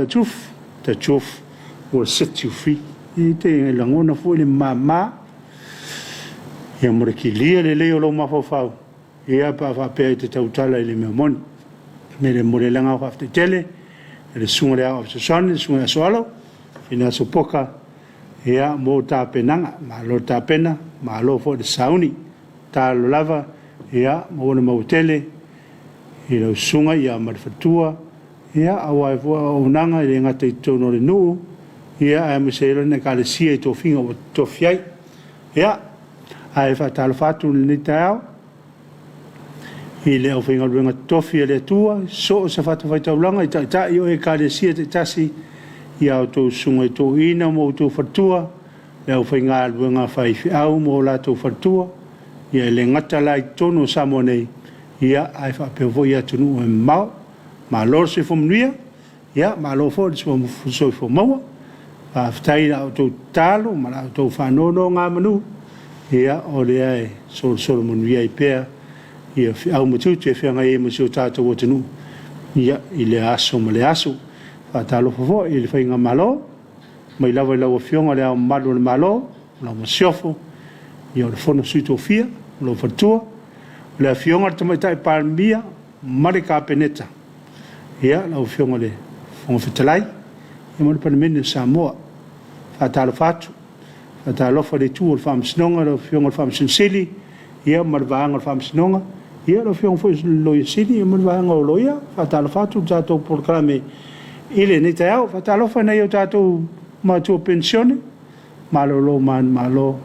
the truth, the truth will set you free. E te lagona foi le mama ia mo le kilia lelei o lou mafaufau ia pe a faapea e te tautala i le mea moni. Me le mo le langa o faafetai tele i le susuga i le Aoao Fesoasoani, le susuga ia Soalo, Finaso Poka, ia mo tapenaga. Malo le tapena, malo foi le sauni. Tatalo lava, ia maua le maua tele i lau susuga ia ma le faletua, ia aua ai foi auaunaga e le gata i totonu o le nuu, ia aemaise ai lona ekalesia i tofiga ua totofi ai. Ia, ae faatalofa atu i lenei taeao i le aufaigaluega totofi a le Atua, so o se fatafaitaulaga i taitai o ekalesia taitasi, i a outou susuga i toeaiina ma outou faletua, le aufaigaluega faifeau ma o latou faletua, ia e le gata la i totonu o Samoa nei, ia ae faapea foi atunuu e mamao. Malo le soifua manuia, ia malo foi le soifua maua. Faafetai i la outou tatalo ma la outou faanonogamanu, ia o lea e solosolo manuia ai pea ia feau ma tiute e feagai ai ma si o tatou atunuu ia i lea aso ma lea aso. Faatalofa foi i le faigamalo, mai lava i lau Afioga i Le Ao Mamalu o le Malo, lau Masiofo, ia o le Fono a Sui Tofia ma lou faletua, le Afioga i le Tamaitai Palemia ma le Kapeneta, ia lau Afioga i le Fofoga Fetalai ma le Palemene o Samoa. Faatalofa atu, faatalofa i le itu o le Faamasinoga, lau Afioga i le Faamasino Sili ia ma le vaega o le Faamasinoga, ia lau Afioga foi i le Loia Sili ma le vaega o Loia. Faatalofa atu i le tatou polokalame i lenei taeao. Faatalofa i nai o tatou matua penisione, malolo manumalo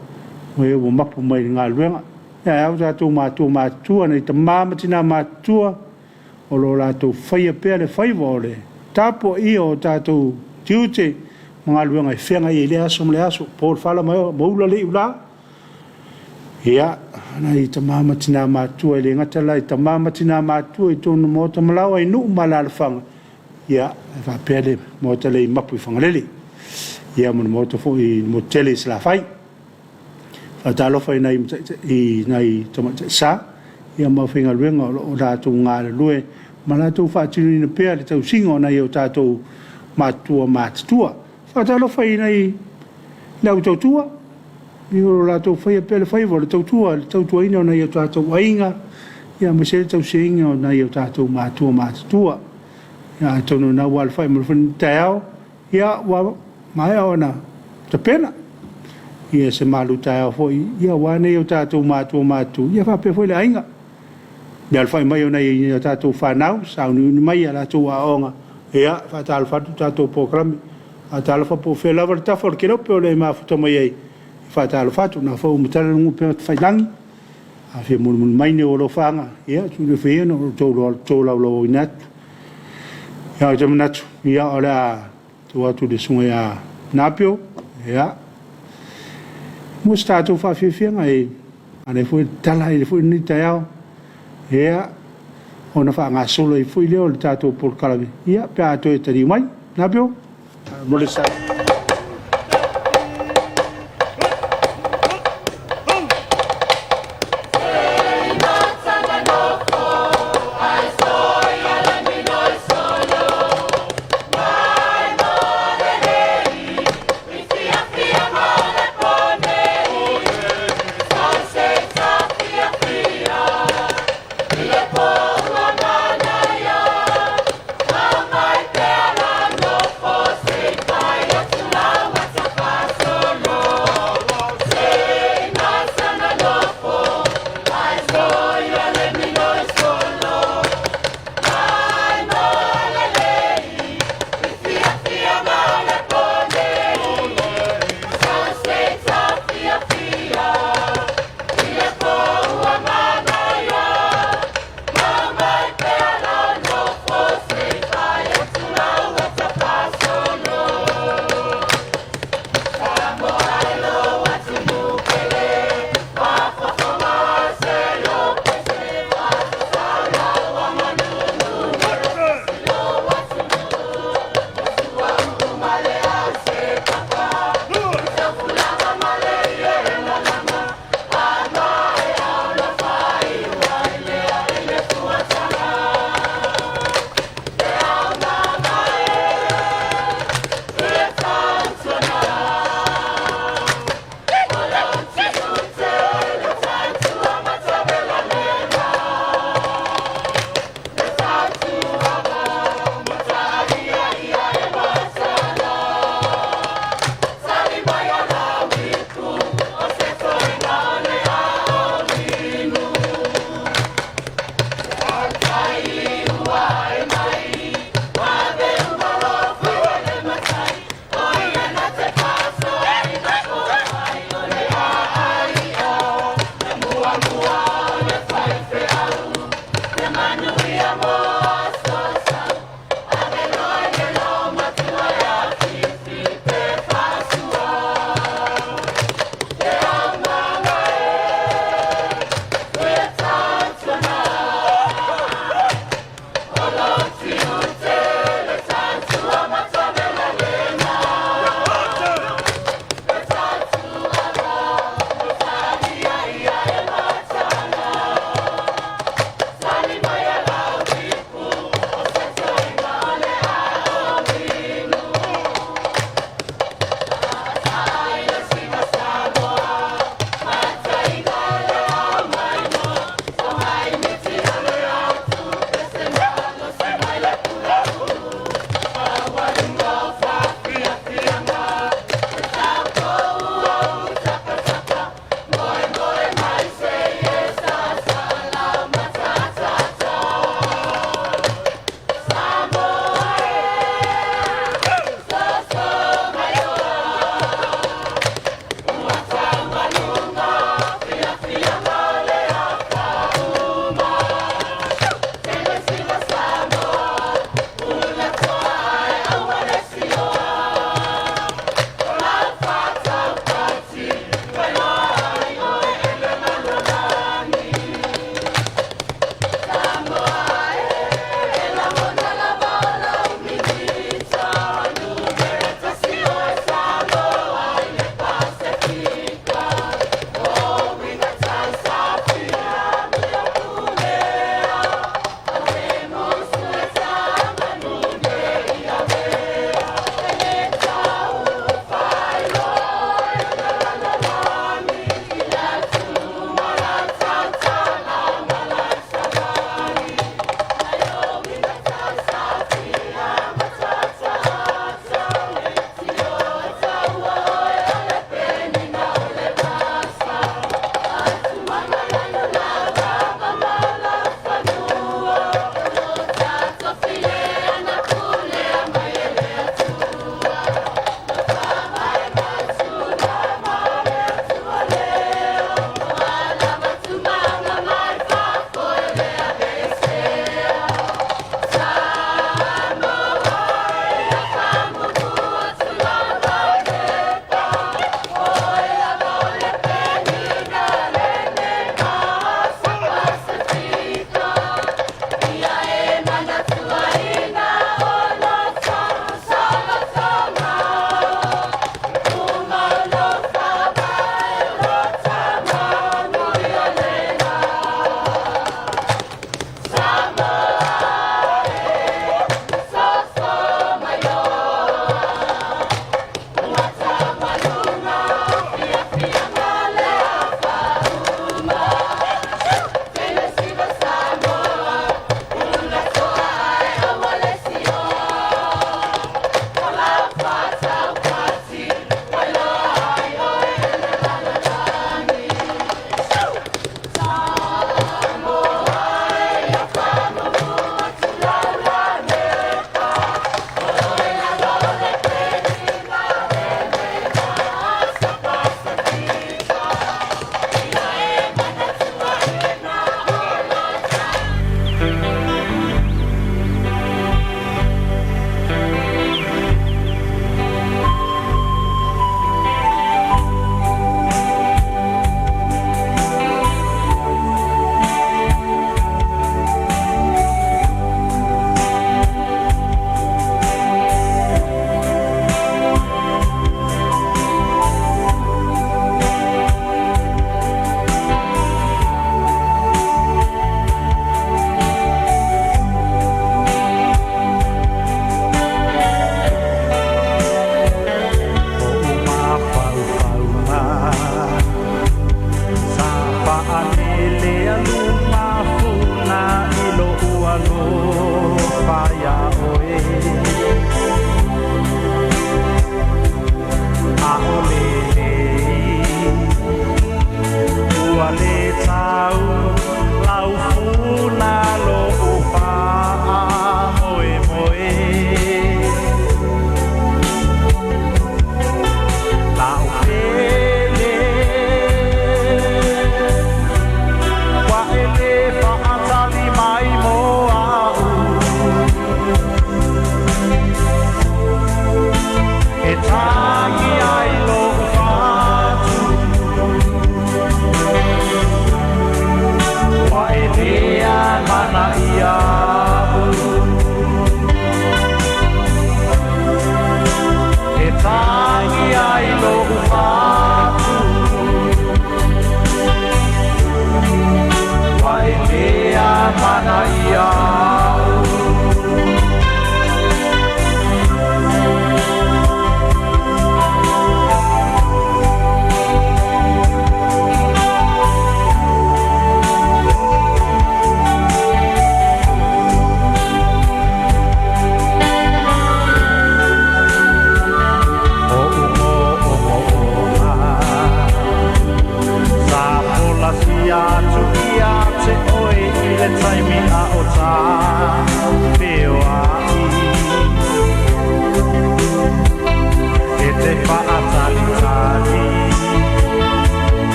o e ua mapu mai i le galuega. Ae a o tatou matua matutua, nai tama ma tina matutua o lo o latou faia pea le faiva o le tapuaia o tatou tiute ma galuega e feagai ai i lea aso ma lea aso, po le fala ma ula le iula. Ia, nai tama ma tina matutua, e le gata la i tama ma tina matutua i totonu o maota ma laoa i nuu ma alaalafaga, ia, e faapea le maota lea i Mapu i Fagalele, ia ma le maota foi i le motu tele i Salafai. Faatalofa i nai tamaitai sa ia ma aufaigaluega o lo o latou galulue ma latou faatinoina pea le tausiga o nai o tatou matua matutua. Faatalofa i nai le au tautua, o lo o latou faia pea le faiva o le tautua i le tautuaina o nai o tatou aiga, aemaise ai le tausiaina o nai o tatou matua matutua. Ia atonu o lena ua alafai mai foi lenei taeao, ia ua maea ona tapena se malu taeao foi aua nai o tatou matua matutua, ia faapea foi le aiga. Le alafai mai o nai a tatou fanau, sauniuni mai i a latou aoaoga, ia e faatalofa atu le tatou polokalame. Faatalofa po o fea lava le tafa o le kelope o lo o e mafuta mai ai, e faatalofa atu. O lena foi ua matala luga o upega tafailagi, a fia molimoli mai ni ou alofaaga, ia tulofa ia ina ou tolaulauina atu. Ia ou te manatu, ia o le a tuu atu i le susuga ia Napio, ia, mo se tatou faafiafiaga e manaia foi le tatala ai foi lenei taeao, ia, ona faagasolo ai foi lea o le tatou polokalame, ia, pe a toe taliu mai. Napio, mo le sa.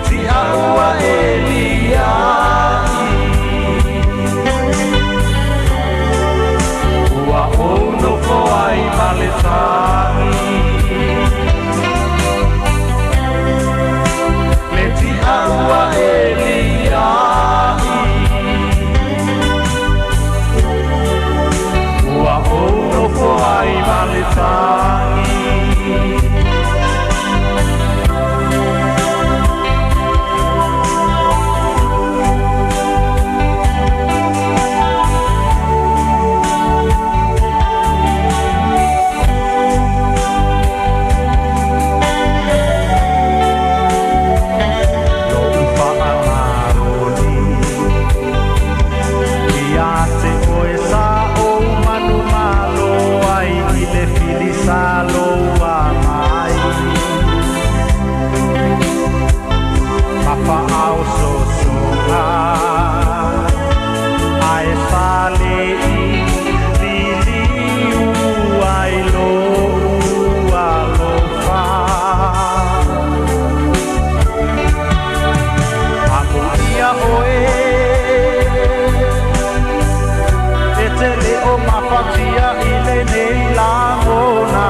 tiaua e liai. Ua ou nofo ai ma le tagi. Le tiaua e liai. Ua ou nofo ai ma le tagi. Lo'u fa'amaloni ia te oe sa ou manumalo ai i le filisa lou amai ma fa'aososoga ae sa le'i liliu ai lo'u alofa. Amuia oe e te le o mafatia i lenei lagona.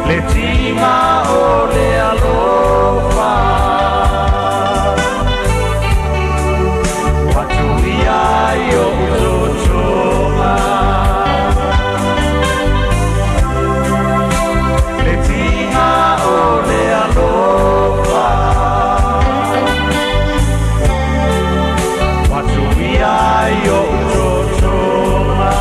Le tiga o le alofa ua tuia ai o'u totoga. Le tiga o le alofa ua tuia ai o'u totoga.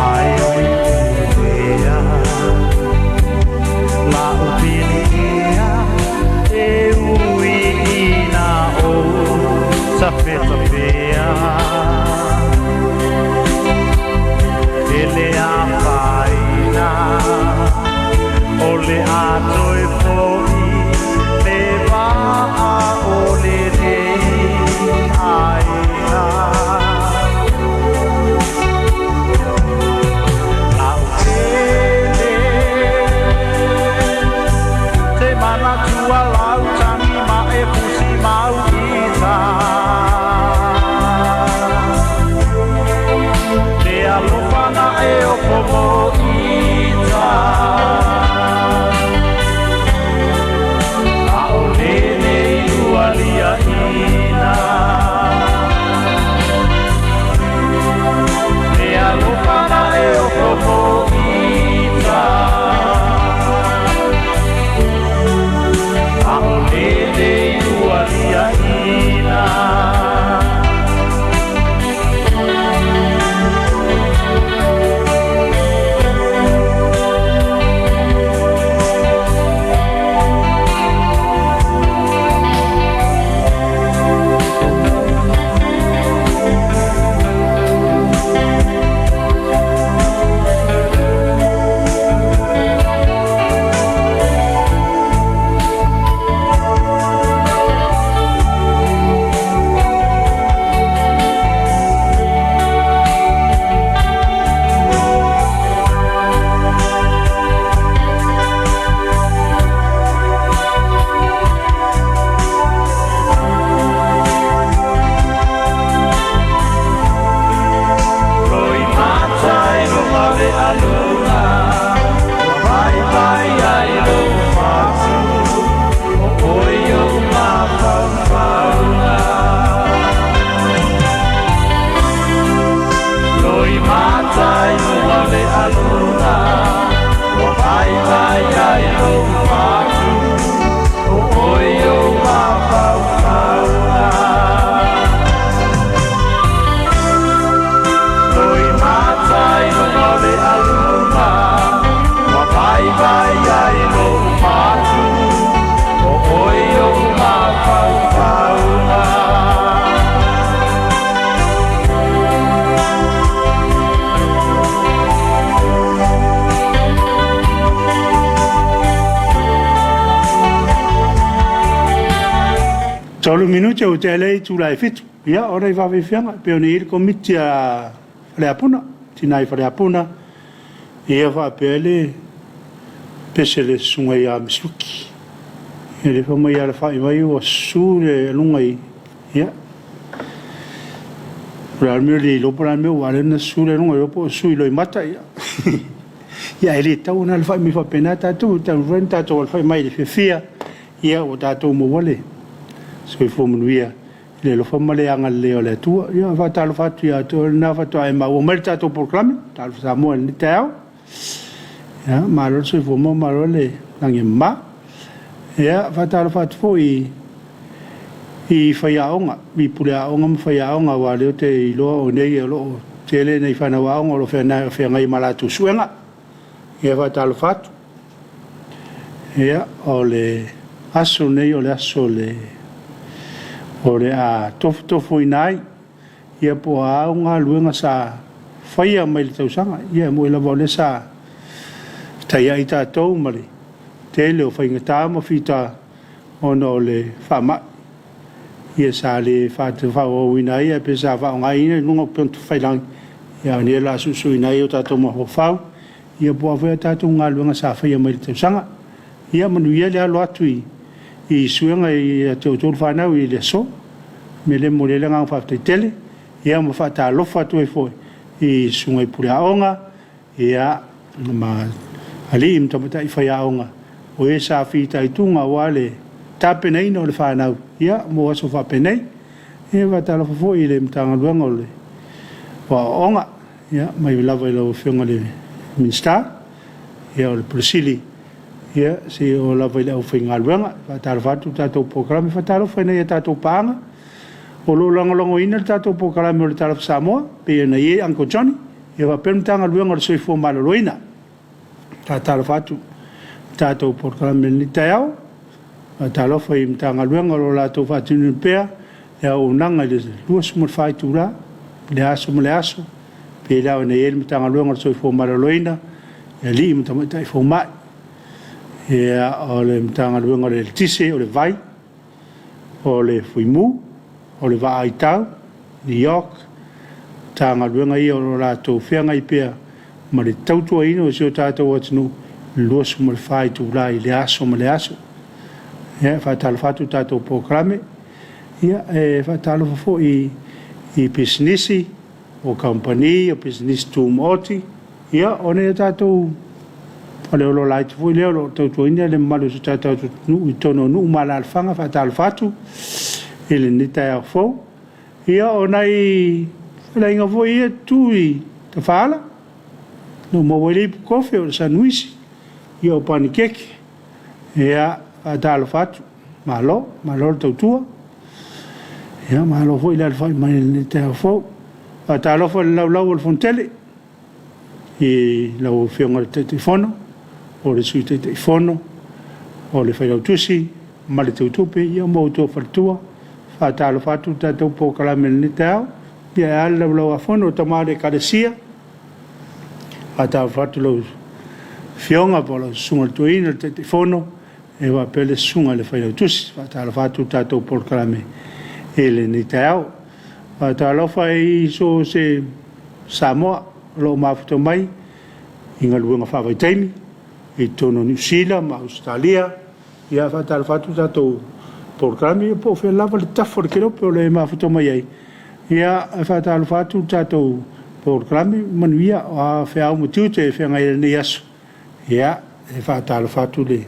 Ae oi lea la upili ia e ui ina ou tafetafea e le afaina o le a toe fo'i le va'a o lenei aiga. Lautele te manatua lau tagi ma e fusi mau ita. Le alofa na e ofo mo ita. A o lenei ua lia'ina. Le alofa na e ofo mo ita. A o lenei ua lia'ina. Loimata i luga o le aluga ua vaivai ai lou fatu o oe o'u mafaufauga. Loimata i luga o le aluga ua vaivai ai lou fatu o oe o'u mafaufauga. Loimata i luga o le aluga ua vaivai ai lou fatu o oe o'u mafaufauga. 3 minute ua tea lea itula e 7. Ia, o nai faafeafeaga e pei ona i ai le Komiti a Faleapuna, Tina i Faleapuna, ia faapea le pese i le susuga ia Misuki. Ia lea fai mai e alafai mai ua susu le aluga i... Ia, o le a le mea ua le iloa po o le a le mea ua ala ai ona susu le aluga, le iloa po o susu i loimata. Ia, ae le tatau ona alafai mai faapena tatou, e tatau foi ona tatou alafai mai i le fiafia, ia ua tatou maua le soifua manuia i le alofa ma le agalelei o le Atua. Ia e faatalofa atu ia te oe lena faatoa e maua mai le tatou polokalame, Talofa Samoa i lenei taeao. Ia, malo le soifua maua malo le lagi e mama. Ia, e faatalofa atu foi i faiaoga, i puleaoga ma faiaoga, aua o lea ou te iloa o nei o lo o tele nai fanau aoga o lo o feagai ma a latou suega. Ia e faatalofa atu. Ia, o le aso lenei o le aso o le a tofotofoina ai, ia po o a au galuega sa faia mai le tausaga. Ia e moni lava o lea sa fetaiai tatou ma le tele o faigata ma fita ona o le faamai, ia sa le faaauauina ai, ae pei sa faaaogaina i luga o upega tafailagi, a o lenei o le a suesueina ai o tatou mafaufau, ia po o a foi a tatou galuega sa faia mai le tausaga. Ia manuia le alo atu i suega ia te outou le fanau i le aso. O le mea lea e momoli ai le agaga faafetai tele, ia ma faatalofa atu ai foi i susuga i puleaoga, ia, ma alii ma tamaitai faiaoga, o e sa fitaituga aua le tapenaina o le fanau mo aso faapenei. Ia e faatalofa foi i le Matagaluega o Aoaoga, ia, mai lava i lau Afioga i le Minisita, ia o le Ofisa Sili, ia seia oo lava i le aufaigaluega. E faatalofa atu le tatou polokalame. E faatalofa i nai a tatou paaga o lo o lagolagoina le tatou polokalame o le Talofa Samoa, pei ona i ai Uncle Johnny, ia faapea le Matagaluega o le Soifua Maloloina. E faatalofa atu i le tatou polokalame i lenei taeao. Faatalofa i Matagaluega o lo o latou faatinoina pea le auaunaga i le 24 itula i le aso ma le aso, pei la ona i ai le Matagaluega o le Soifua Maloloina, i alii ma tamaitai fomai, ia, o le Matagaluega o le Eletise, o le Vai, o le Fuimu, o le Vaai Tau, NEOC, Matagaluega ia o lo o latou feagai pea ma le tautuaina o si o tatou atunuu i le 24 itula i le aso ma le aso. Ia, e faatalofa atu i le tatou polokalame. Ia, e faatalofa foi i pisinisi, o kamupani, o pisinisi tumaoti, ia, o nai o tatou faleoloa laiti foi lea o lo o tautuaina le mamalu o si o tatou atunuu i totonu o nuu ma alaalafaga. E faatalofa atu i lenei taeao fou. Ia, o nai fetalaiga foi ia e tutu i tafaala, na maua ai le ipu kofe, o le sanuisi, ia o panikeke. Ia, faatalofa atu, malo, malo le tautua. Ia, malo foi le alafai mai i lenei taeao fou. Faatalofa i le laulau a le Fonotele i lau Afioga i le Taitaifono, o le Sui Taitaifono, o le Failautusi ma le Teutupe, ia ma outou faletua. Faatalofa atu le tatou polokalame i lenei taeao. Ia e a le laulau-a-fono a tama o le Ekalesia, faatalofa atu i lau Afioga po o lau Susuga i le Toeaina, le Taitaifono, e faapea le Susuga i le Failautusi. Faatalofa atu le tatou polokalame i lenei taeao. Faatalofa i so o se Samoa o lo o mafuta mai i galuega faavaitaimi i totonu o Niu Sila ma Ausetalia. Ia, faatalofa atu le tatou polokalame, po o fea lava le tafa o le kelope o lo o e mafuta mai ai. Ia, e faatalofa atu le tatou polokalame, manuia, o a feau ma tiute e feagai ai i lenei aso. Ia, e faatalofa atu le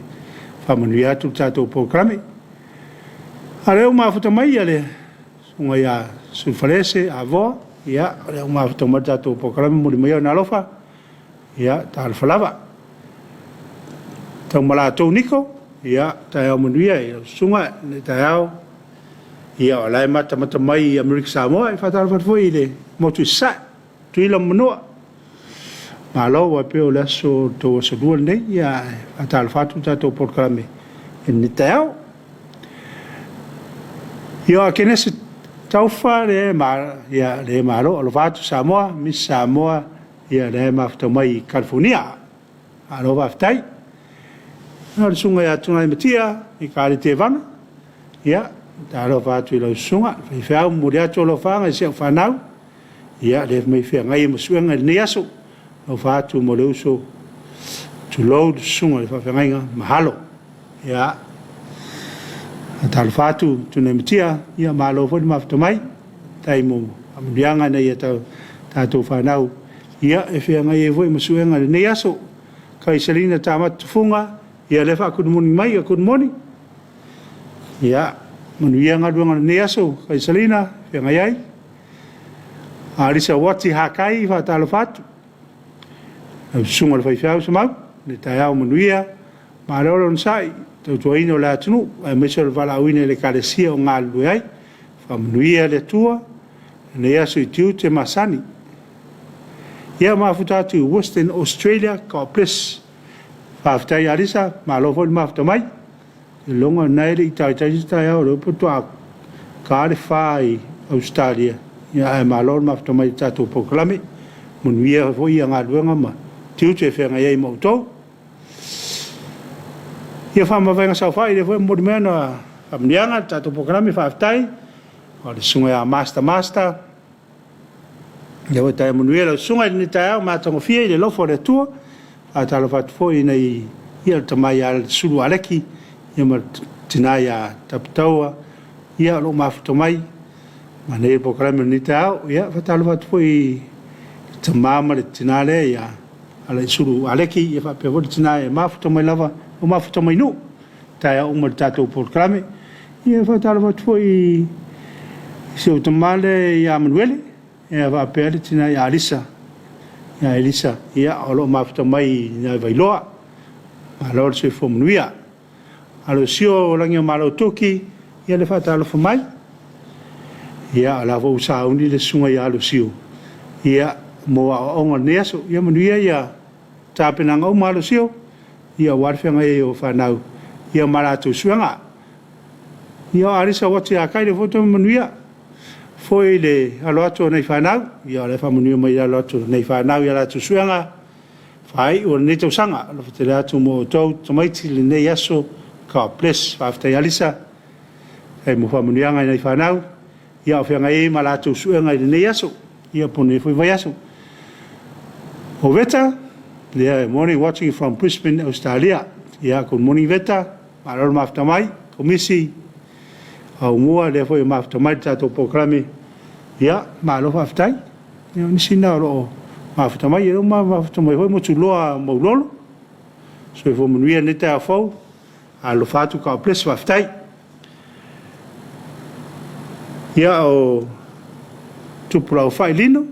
faamanuia atu le tatou polokalame. A o lea ua mafuta mai le susuga ia Sulufalese Avoa, ia, o lea ua mafuta mai le tatou polokalame, momoli mai ona alofa, ia, talofa lava. Taumalatou Niko, ia, taeao manuia i lau susuga i lenei taeao. Ia, o la e matamata mai i Amerika Samoa, e faatalofa atu foi i le motu i Sasae, Tutuila ma Manua. Malo, ua pei o le aso o le tou aso lua lenei, ia, e faatalofa atu le tatou polokalame i lenei taeao. Ia, o Kenese Taufa, le ia, le malo, alofa atu Samoa, Miss Samoa, ia, lea e mafuta mai i Kalifornia. Malo faafetai. O le susuga ia Tunai Matia i Kaleti Evana, ia, Talofa atu i lau susuga le faifeau, momoli atu alofaga i si au fanau, ia lea mea e feagai ai ma suega i lenei aso. Alofa atu mo le uso, tulou le susuga i le faafeagaiga, mahalo. Ia, talofa atu Tunemetia, ia malo foi le mafuta mai. Faafetai mo faamanuiaga ina ia tatou fanau, ia e feagai ai foi ma suega i lenei aso. Kaisalina Tamatu Tufuga, ia lea faakunimuni mai, ia good morning. Ia, manuia galuega o lenei aso Kaisalina, feagai ai. Alisa Uati Hakai, faatalofa atu. Lau susuga i le faifeau Semau, le taeao manuia, malo le onosai, tautuaina o le atunuu, aemaise o le valaauina i le Ekalesia o galulue ai. Faamanuia le Atua lenei aso i tiute masani. Ia mafuta atu i Western Australia, God bless. Faafetai Alisa, malo foi le mafuta mai. Iloga na e le i taitai se taeao, o lea faatoa ta le 4 i Ausetalia, ia ae malo le mafuta mai i le tatou polokalame. Manuia foi ia galuega ma tiute e feagai ai ma outou. Ia faamavaega saofai, lea foi e momoli mai ana faamanuiaga i le tatou polokalame, faafetai. O le susuga ia Master Master, ia foi taeao manuia lau susuga i lenei taeao matagofie i le alofa o le Atua. Faatalofa atu foi i nei ia le tama ia Sulu Aleki, ia ma le tina ia Taputaua, ia o lo o mafuta mai ma nei polokalame o lenei taeao. Ia faatalofa atu foi i le tama ma le tina lea ia Alaisulu Aleki, ia faapea foi le tina e mafuta mai lava, o mafuta mai Nuu, taeao uma i le tatou polokalame. Ia faatalofa atu foi i si ou tama lea ia Manuele, ia faapea le tina ia Alisa, ia Elisa, ia o lo o mafuta mai i Vailoa. Malo le soifua manuia. Alosio o lagi o Malo Tuki, ia le faatalofa mai. Ia o la foi ua sauni le susuga ia Alosio, ia mo aoaoga o lenei aso. Ia manuia ia tapenaga uma Alosio, ia aua le feagai ai o fanau, ia ma latou suega. Ia o Alisa Uati Akai le foi toe manuia foi le alo atu o nei fanau, ia o le faamanuia mai le alo atu o nei fanau ia latou suega faaiu o lenei tausaga. Alofa tele atu mo outou tamaiti i lenei aso. God bless. Faafetai Alisa, faafetai mo faamanuiaga i nai fanau, ia o feagai ai ma latou suega i lenei aso, ia po o lenei foi vaiaso. O Veta, yeah, morning watching from Brisbane, Australia. Yeah, good morning Veta, malo le mafuta mai, Komisi, Aumua, lea foi e mafuta mai le tatou polokalame. Ia, malo faafetai. Ia, o nisi na o lo o mafuta mai, ia o mafuta mai foi Motuloa Maulolo. Soifua manuia lenei taeao fou. Alofa atu, God bless, faafetai. Ia, o Tupulau Failino,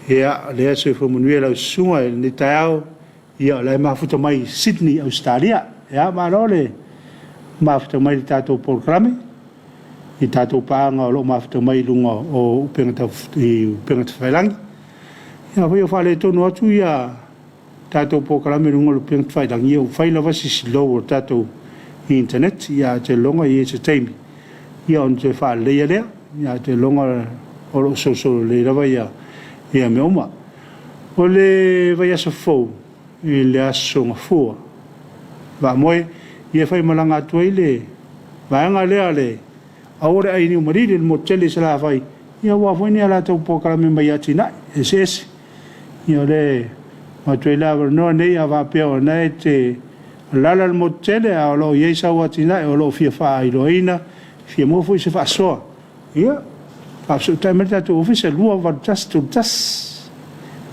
ia, lea soifua manuia lau susuga i lenei taeao. Ia, o la e mafuta mai i Sydney, Australia. Ia, malo le mafuta mai i le tatou polokalame, i tatou paaga o lo o mafuta mai i luga o upega tafailagi. Ia, foi o faaletonu atu ia tatou polokalame i luga o le upega tafailagi, ia ua fai lava si slow o le tatou internet. Ia, ae ou te lagona e i ai se taimi, ia ona toe faaleleia lea. Ia, ou te lagona o lo o solosolo lelei lava ia mea uma. O le vaiaso fou i le aso Gafua, Vaamoe, ia faimalaga atu ai le vaega lea le aua le ai niumalili le motu tele i Salafai, ia aua foi ni a latou polokalame mai atinae eseese. Ia o le avatu ai le avanoa nei, a faapea o lena e te alaala i le motu tele a o lo o i ai sau atinae o lo o fia faailoaina, fia maua foi se faasoa, ia faafesootai mai le tatou ofisa 28131.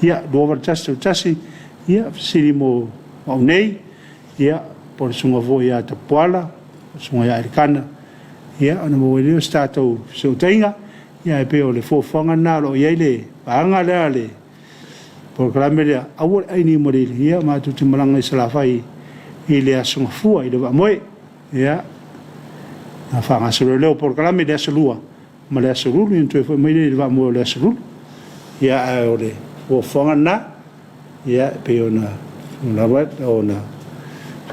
Ia 28131, ia fesili mo au nei, ia po o le susuga foi ia Tapuala, po o le susuga ia Elikana, ia ona maua ai lea o se tatou fesootaiga. Ia ae pei o le fuafuaga lena o lo o i ai le vaega lea le polokalame lea, aua le ai niumalili, ia matou te malaga i Salafai i le aso Gafua i le vaamoe. Ia, ona faagasolo lea o polokalame i le aso Lua ma le aso Lulu, ia ona toe foi mai lea i le vaamoe o le aso Lulu. Ia, ae o le fuafuaga lena, ia, e pei ona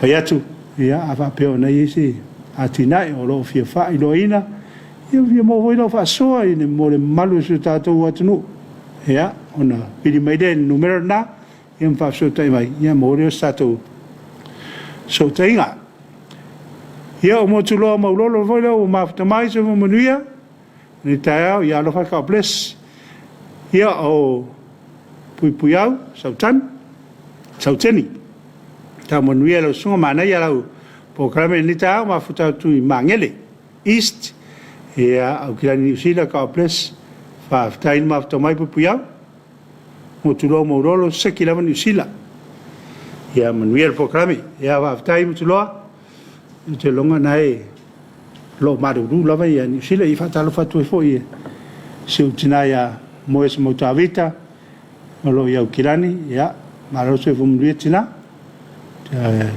fai atu, ia, a faapea o na i ai se atinae o lo o fia faailoaina, ia fia maua foi lau faasoa mo le mamalu o si o tatou atunuu, ia, ona vili mai lea i le numera lena, ia ma faafesootai mai, ia maua lea o se tatou fesootaiga. Ia, o Motuloa Maulolo foi lea ua mafuta mai, soifua manuia lenei taeao. Ia alofa, God bless. Ia, o Puipuiau, Sautani, Sauteni, tau manuia lau susuga, manaia lau polokalame i lenei taeao, mafuta atu i Magele East, ia, Aukilani Niu Sila, God bless. Faafetai le mafuta mai Puipuiau, Motuloa Maulolo, seki lava Niu Sila. Ia manuia le polokalame. Ia, faafetai Motuloa, ou te lagona na e lo o malulu lava ia Niu Sila. Ia faatalofa atu ai foi i si ou tina ia Moes Mautavita, o lo o i Aukilani. Ia, malo le soifua manuia tina.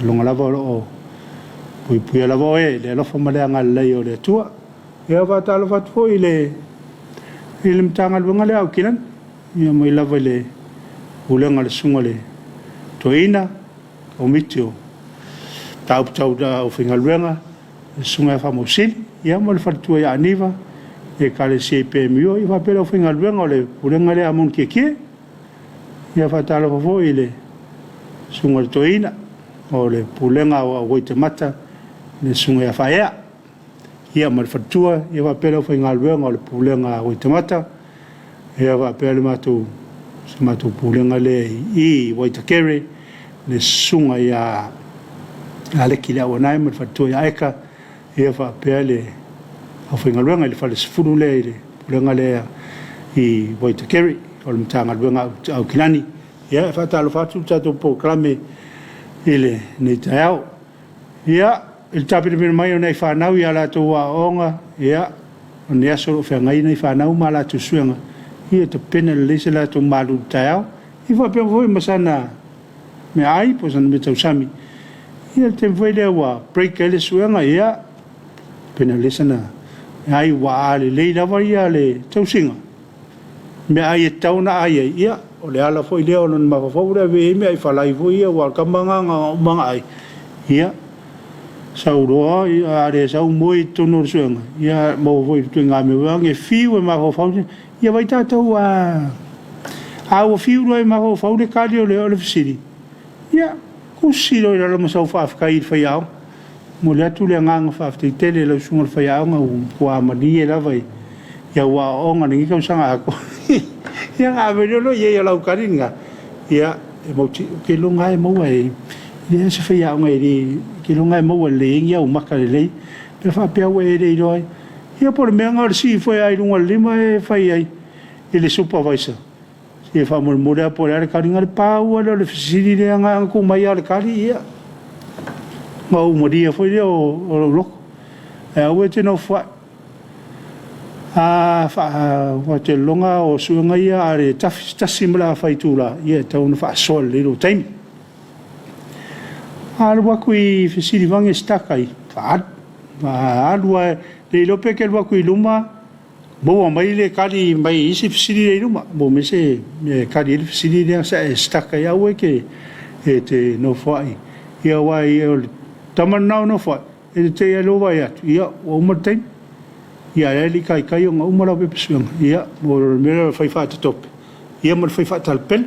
Loga lava o lo o puipuia lava oe i le alofa ma le agalelei o le Atua. Ia faatalofa atu foi i le Matagaluega lea a Aukilani, ia mai lava i le pulega a le susuga i le Toeaina, Komiti o Mataupu Tau le Aufaigaluega, le Susuga ia Faamausili, ia ma le faletua ia Aniva, le Ekalesia IPMU, ia faapea le aufaigaluega o le Pulega lea a Mountietie. Ia faatalofa foi i le Susuga i le Toeaina o le Pulega a Waitemata, le Susuga ia Faaea, ia ma le faletua, ia faapea le aufaigaluega o le Pulega a Waitemata, ia faapea le matou, si matou pulega lea i Waitakere, le Susuga ia Aleki Leauanae ma le faletua ia Eka, ia faapea le aufaigaluega i le falesefulu lea i le pulega lea i Waitakere o le Matagaluega a Aukilani. Ia, e faatalofa atu le tatou polokalame i lenei taeao. Ia, i le tapenapena mai o nai fanau i a latou aoaoga, ia, o lenei aso o lo o feagai nai fanau ma a latou suega, ia tapena lelei se latou malulu taeao, ia faapea foi ma sana meaai po o sana meatausami. Ia, le taimi foi lea ua break ai le suega, ia, tapena lelei sana meaai, aua a lelei lava le tausiga, meaai e tatau ona ai ai, ia, o le ala foi lea o lona mafaufau ua le avea i ai meaai falai foi ia, aua o le tama lena na ona uma lava ona ai, ia, sau loa, a le sau moe i totonu o le suega, ia maua foi i le ituaiga mea foi lea e fiu e mafaufau, ia vaai tatou, a ua fiu loa e mafaufau le tali o le fesili, ia, tusi loa i lalo ma sau faafetai i le faiaoga. E momoli atu le agaga faafetai tele i lau susuga i le faiaoga ua matua malie lava i au aoaoga i lenei tausaga atoa. Ia ona ave loa lea i ai o lau tali lena, ia, e ou te iloa lava e maua e leai se faiaoga e le, ou te iloa e maua lelei ai ni au maka lelei pe a faapea ua e le iloa ai. Ia po o le mea lena o le sii foi lava i luga o le lima e fai ai i le supervisor. Se faamolemole lava po o le a le tali, na o le pau lava lea o le fesili lea na ona tuu mai lava o le tali, ia, ona ou malie foi lea o lou loto. Ae aua e te nofoai. A ou te lagona o suega ia a le 1 ma le afa itula, ia e tatau ona faasoa lelei lou taimi. A alu atu i fesilivaga e stuck ai, faaalu. Alu lava, le iloa pe te alu atu i luma maua mai le tali mai isi fesili lea i luma, maua mai se mea e tali ai le fesili lea sa e stuck ai. Aua e te nofoai, ia aua o le tama lena o nofoai, e te te i lava lea ua vaai atu, ia ua uma le taimi. Ia ae le i taitai ona uma lau pepa suega, ia o le mea lea o le fai faatatope, ia ma le fai faatalapele.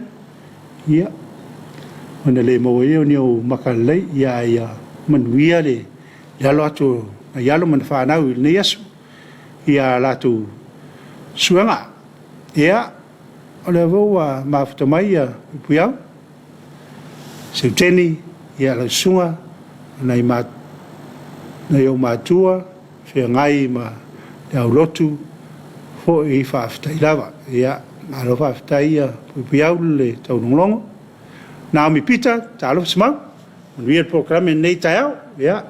Ia, ona le maua ai lea o ni ou maka lelei, ia ae ia manuia le alo atu o nai alo ma ni fanau i lenei aso i a latou suega. Ia, o lea foi ua mafuta mai ia Puipuiau, Seuteni, ia lau susuga, nai ou matua, feagai ma le aulotu foi faafetai lava. Ia, malo faafetai ia Puipuiau le taulogologo. Naomi Peter, talofa Simau, manuia le polokalame i lenei taeao. Ia,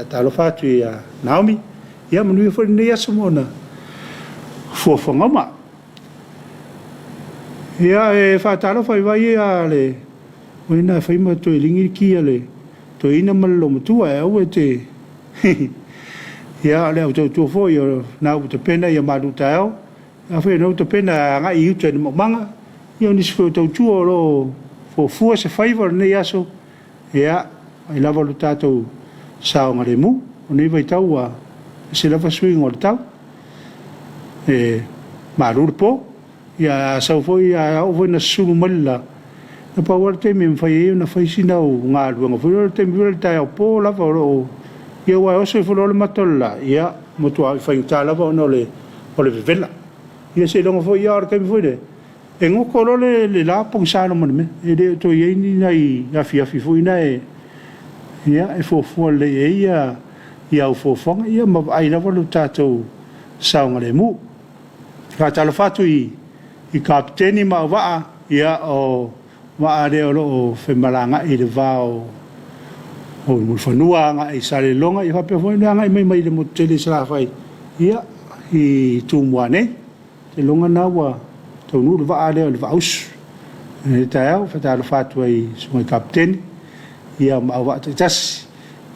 talofa atu ia Naomi, ia manuia foi lenei aso ma ona fuafuaga uma. Ia, e faatalofa i vai ia le oina e fai ma toe ligi le ki a le toeaina ma le loomatua, e aua e te ia, o le au tautua foi o lena ua tapena ia malu taeao. Afai o lena ua tapena e agai i uta i le maumaga, ia o nisi foi o tautua o lo o fuafua se faiva o lenei aso, ia, ai lava lo tatou saogalemu. O lenei vaitau ua ese lava suiga o le tau, e malu le po, ia a sau foi, a oo foi ina susulu mai le la, na pau lava le taimi e mafai ai ona fai sina au galuega foi lea, o le taimi foi lea o le taeao po lava o lo o Ia aua e oso ifo loa le mata o le la, ia, matua faigata lava ona o le vevela. Ia seiloga foi o le taimi foi lea, e goto loa le la pogisa loa ma le mea, e le o toe i ai ni nai afiafi foi na e fuafua lelei i ai au fuafuaga, ia ma vaai lava lo tatou saogalemu. E faatalofa atu i Kapeteni ma auvaa o vaa lea o lo o femalagaai i le va o Mulifanua agai i Salelologa faapea foi le agai mai le motu tele i Salafai i Tumua nei. Ou te lagona o lena ua taunuu le vaa lea o le Vaa Usu i lenei taeao. E faatalofa atu ai i le susuga i le Kapeteni ma auvaa taitasi,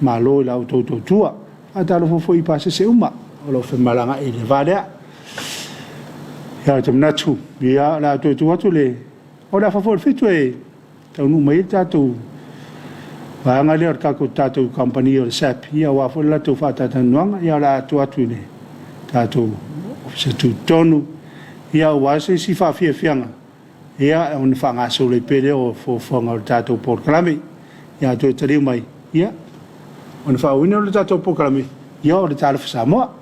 malo i la outou tautua. E faatalofa foi i pasese uma o lo o femalagaai i le va lea. Ia, ou te manatu, o le a toe tuu atu le... O le afa foi o le 7 e taunuu mai ai le tatou vaega lea o le tatou kamupani o le SAP, aua foi le latou faatalatalanoaga. Ia o le a tuu atu i le tatou Ofisa Tutotonu aua se isi faafiafiaga, ona faagasolo ai pea lea o fuafuaga o le tatou polokalame. A toe taliu mai, ia, ona faaauauina lea o le tatou polokalame, o le Talofa Samoa.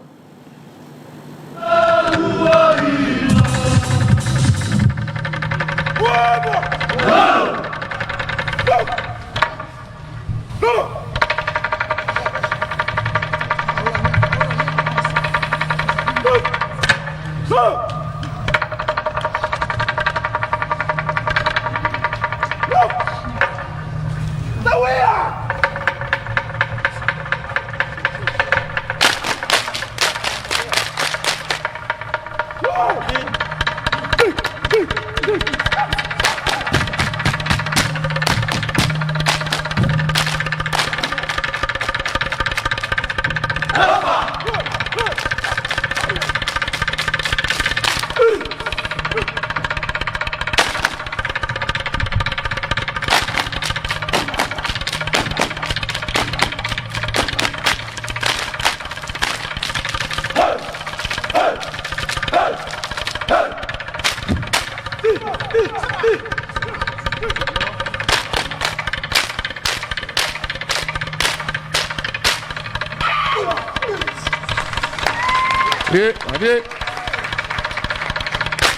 Malie, malie.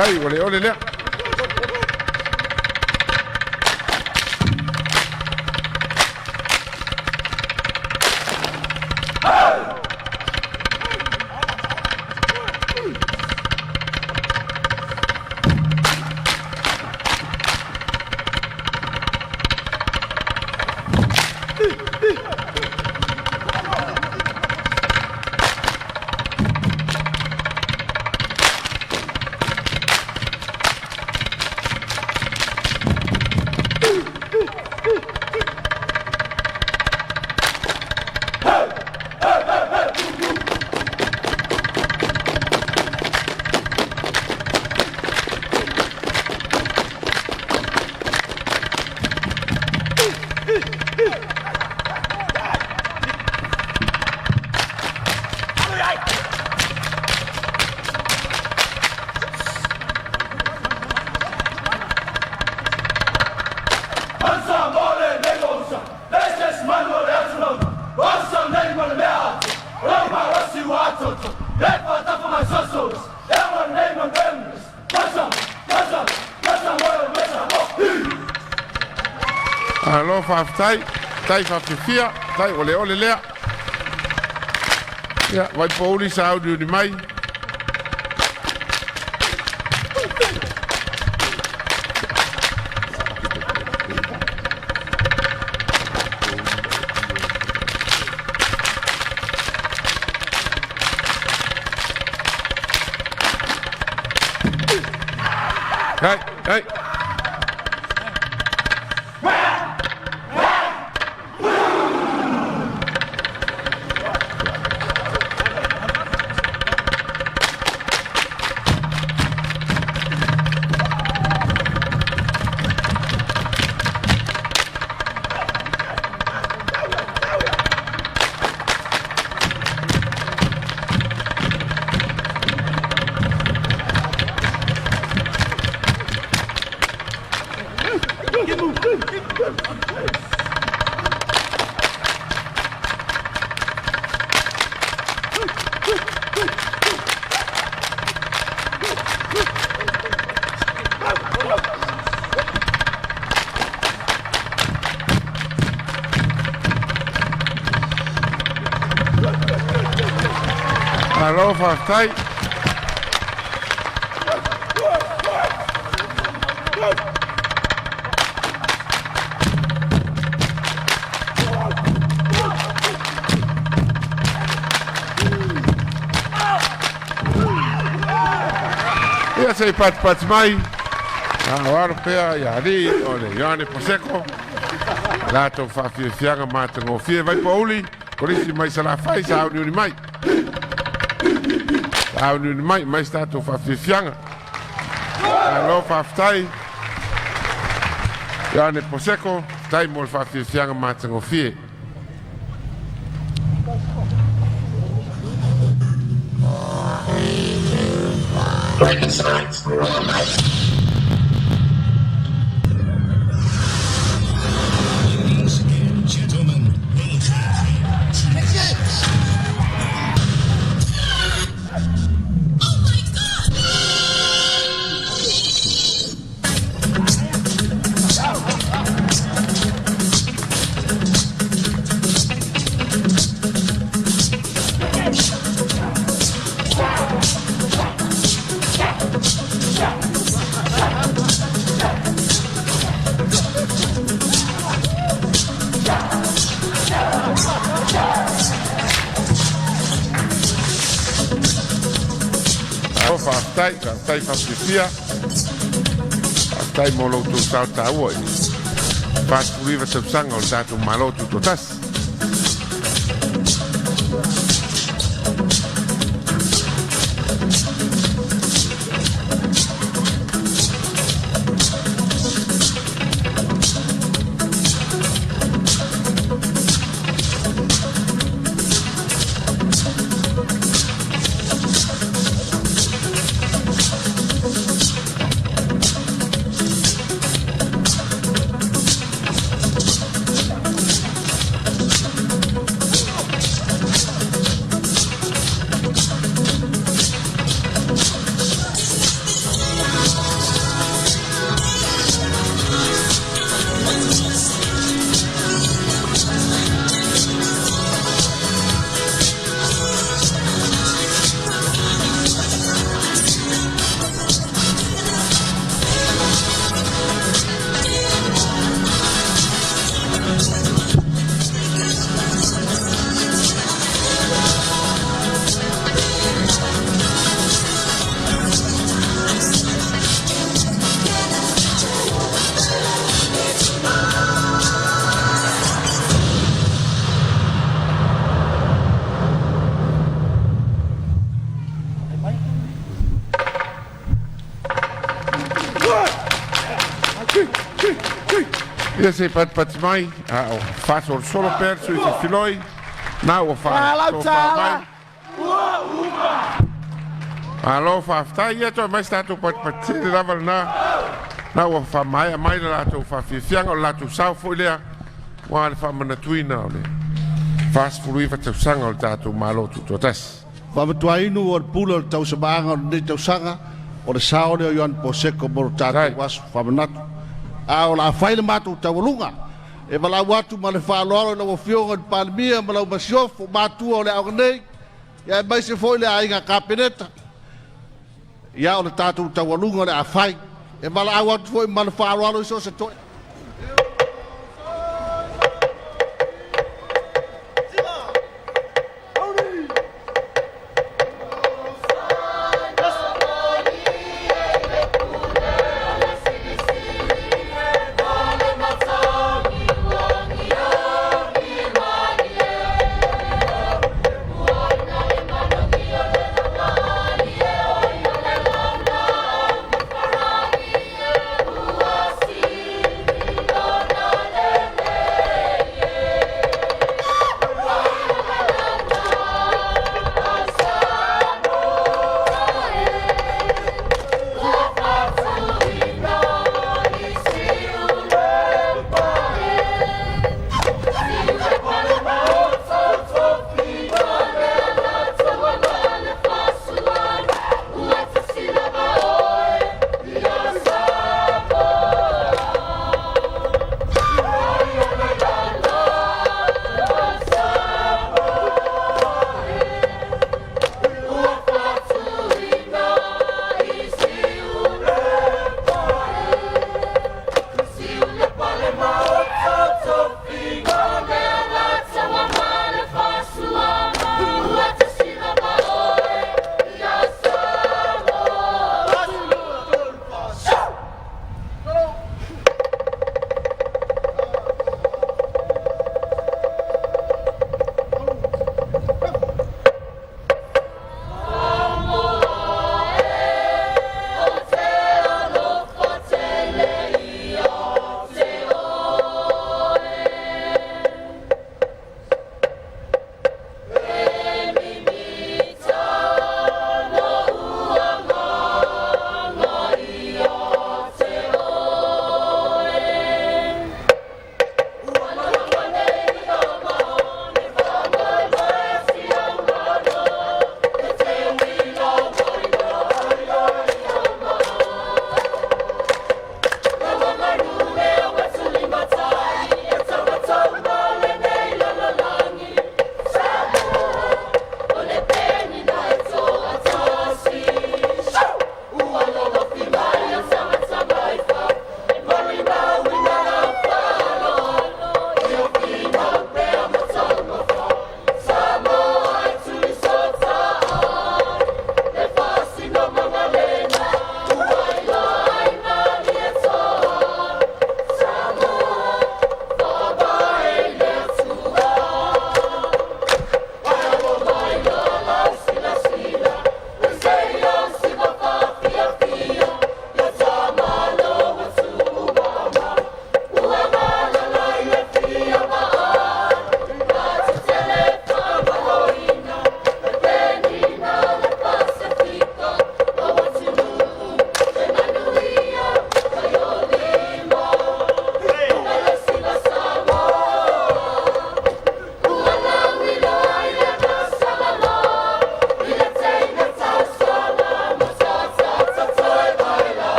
Ai, ua le ole lea. Malo faafetai, faafetai faafiafia, faafetai ua le ole lea. Ia, Vaipouli sauniuni mai. Hai, hai. Malo faafetai. Ia se i patipati mai a o alo pea ia alii o le Ioane Poseko latou faafiafiaga matagofie Vaipouli Kolisi mai Salafai sauniuni mai sauniuni mai mai se tatou faafiafiaga. Malo faafetai Ioane Poseko, faafetai mo le faafiafiaga matagofie. Malo faafetai, faafetai faafiafia, faafetai mo lo outou sao taua i le 49 tausaga o le tatou Malo Tutoatasi. Ia se i patipati mai, a o faasolosolo pea le sui filifiloi, na ua faatofa mai. Malo faafetai, ia toe mai se tatou patipati tele lava lena. Na ua faamaea mai le latou faafiafiaga, o le latou sao foi lea ua le faamanatuina o le 49 tausaga o le tatou Malo Tutoatasi. Faamatuainu o le pule o le tausamaaga o lenei tausaga, o le sao lea o Ioane Poseko mo le tatou aso faamanatu. A o le a fai le matou taualuga, e valaau atu ma le faaaloalo i lau Afioga i le Palemia ma lau Masiofo, matua o le aoga nei, ia aemaise foi le aiga Kapeneta. Ia o le tatou taualuga o le a fai. E valaau atu foi ma le faaaloalo i so o se toeaina.